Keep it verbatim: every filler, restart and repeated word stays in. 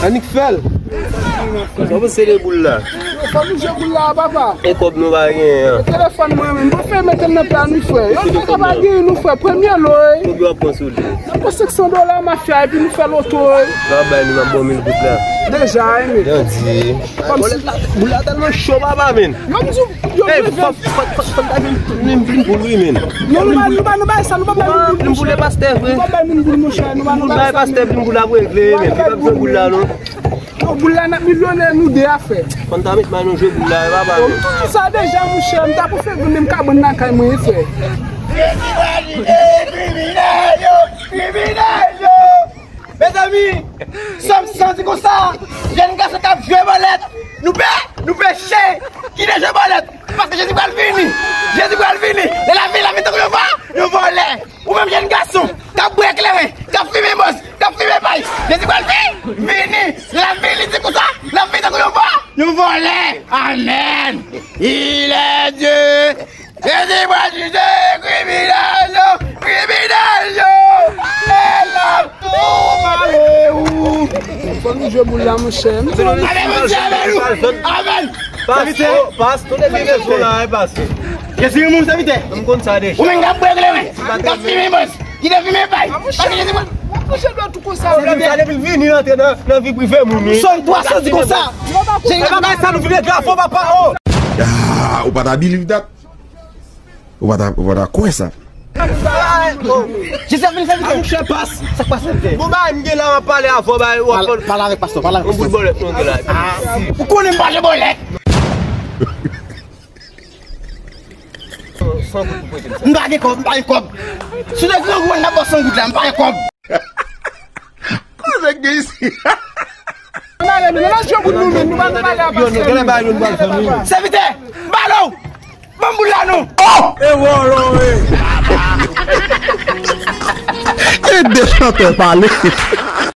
Annik fè l. Sa w panse de boul la? Yo, fò nou jwe boul la, papa. E kòb nou pa genyen an? Telefòn mwen menm, bon, fè mete m nan pla nou, frè. Yo, nou pa ka pa genyen nou, frè. Premye lo, wi. Konbyen w ap pran sou li? N ap pran senk san dola, mafya, epi nou fè loto, wi. N ap bay nou nan bon mil goud la. Deja, wi, men. Jan di. Kòmsi boul la tèlman cho, papa, men. Yo, m di w, yo, yo, fò, fò, fò, fò, fò, fò, vin, vin, vin pou li, men. Non, nou pa, nou pa, nou pa, sa, nou pa bay moun boul, monchè. Plim pou le pastè, vre. Nou pa bay moun boul, monchè. Nou pa, nou pa bay pastè, plim pou l ap regle, men. Li p ap jwe boul la, non. Yo, boul la, n ap milyonè, nou de a, frè. Fò n ta met may nou jwe boul la, e papa, men. Yo, m toujou sa deja, monchè. M ta pou fè vin menm kabann lakay mwen, frè. Jezi valide, kriminèl yo, kriminèl yo. Mezanmi, Sòm san di konsa, jèn gason k ap jwe bòlèt, nou pe, nou peche, kite jwe bòlèt, paske Jezi pral vini, Jezi pral vini, lè l ap vini, l ap vini tankou yon vò-, yon vòlè. Ou menm jèn gason, k ap bwè kleren, k ap fimen bòs, k ap fimen pay, Jezi pral vini, vini, lè l ap vini, li di konsa, l ap vini tankou yon vò-, yon vòlè. Amèn. Il est Dieu. Jezi pral jije kriminèl yo, kriminèl yo. E l ap tou mare ou. Fò nou jwe boul la, monchè. Amèn, monchè, amèn. Amèn. Pastè, pastè, depi leson la, e pastè. Jezi renmen w, sèvitè. M konn sa deja. Ou menm k ap bwè kleren, k ap fimen bòs, ki te fimen pay. Paske Jezi pral. Monchè, dwèt ou konsa. Depi l vini rantre nan, nan vi prive moun, wi. Sòm twa san di konsa. Se bagay sa nou vin regle avè w, papa, o. Ah, ou pa ta believe that? Ou pa ta, ou pa ta kwè sa? Jezi ap vini, sèvitè. A, monchè, pas. Sa k pase, sèvitè? Bon, ba, m gen la, m ap pale avè w, ba, w ap pale. Pale avèk pastè, pale avèk pastè. Yon bout bòlèt nou gen la. Ah, ou konnen m pa jwe bòlèt. San goud pou prete m sa. M pa gen kòb, m pa gen kòb. Si w te grangou, n ap ba w san goud la, m pa gen kòb. Koze k gen isi? Ann ale, men, nan jwe boul nou menm, nou pa nan ale a pastè. Sèvitè, balo! Ban m boul la non! Oh! E wòlò, e! E de chantè pale.